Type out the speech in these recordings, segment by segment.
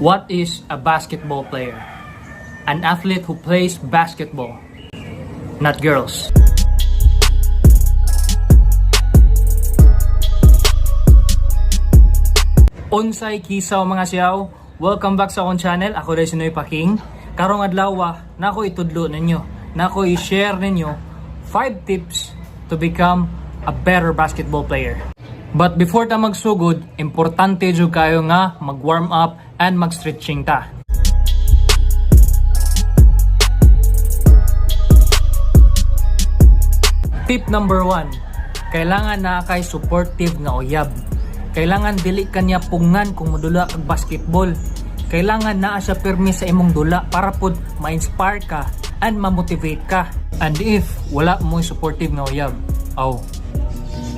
What is a basketball player? An athlete who plays basketball, not girls. Unsay kisaw, mga siyaw? Welcome back sa akong channel. Ako rin si Noy Paking. Karong adlaw, nako itudlo ninyo. Nako i-share ninyo 5 tips to become a better basketball player. But before ta magsugod, importante jud kayo nga mag-warm up and mag-stretching ta. Tip number 1, kailangan na kay supportive nga uyab. Kailangan dili kanya pungan kung modula kag basketball. Kailangan naa siya pirmi sa imong dula para pud ma-inspire ka and ma-motivate ka. And if wala mo supportive nga uyab, aw,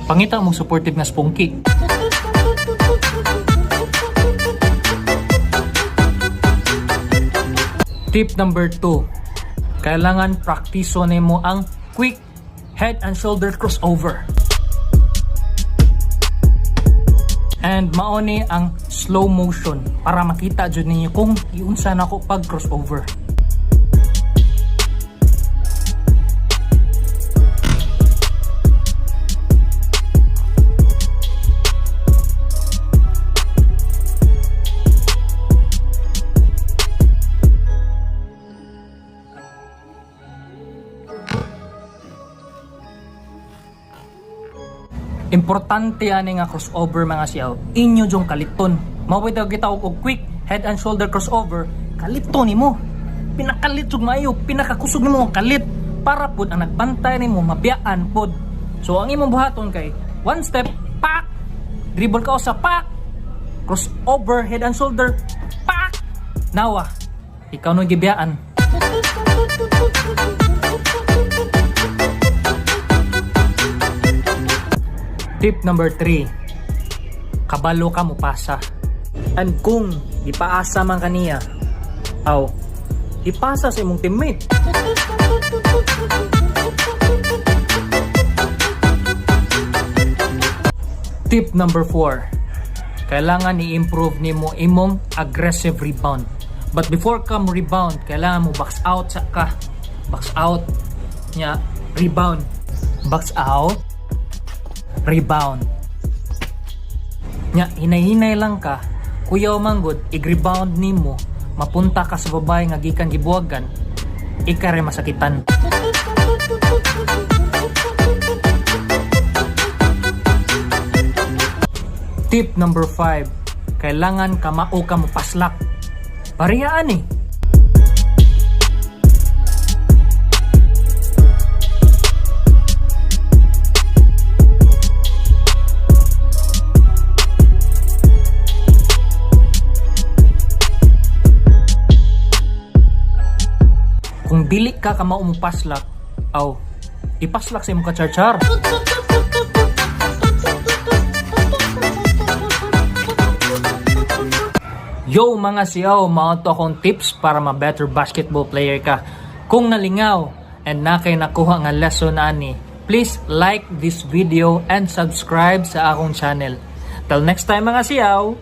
pangita mo supportive nga spongki. Tip number 2, kailangan praktiso nimo ang quick head and shoulder crossover. And mauni ang slow motion para makita jud ninyo kung iunsa nako pag crossover. Importante ani nga crossover, mga siyaw. Inyo jung kaliton. Mao ba kita og quick head and shoulder crossover, kaliton nimo. Pinakalit jud maayo, pinakakusog nimo ang kalit para pud ang nagbantay nimo mabiyaan pud. So ang imong buhaton kay one step, pak, dribble ka sa pak, crossover head and shoulder, pak. Nawa, ikaw no gibiyaan. Tip number 3. Kabalo ka mo pasa. And kung ipaasa man kaniya, aw, ipasa sa imong teammate. Tip number 4. Kailangan i-improve nimo imong aggressive rebound. But before ka mo rebound, kailangan mo box out sa ka. Box out nya rebound. Box out, rebound. Nya hinay-hinay lang ka, kuyaw manggod, ig-rebound nimo, mapunta ka sa babae nga gikan gibuwagan, ika rin masakitan. Tip number 5, kailangan kamao ka mo paslak. Parehaan eh. Kung dili ka kamao mo paslak, aw, ipaslak sa imong kacharchar. Yo mga siyaw, mao to akong tips para ma-better basketball player ka. Kung nalingaw and na kay nakuha nga lesson ani, please like this video and subscribe sa akong channel. Till next time, mga siyaw,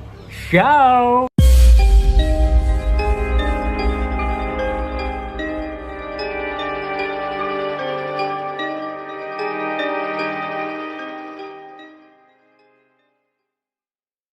ciao!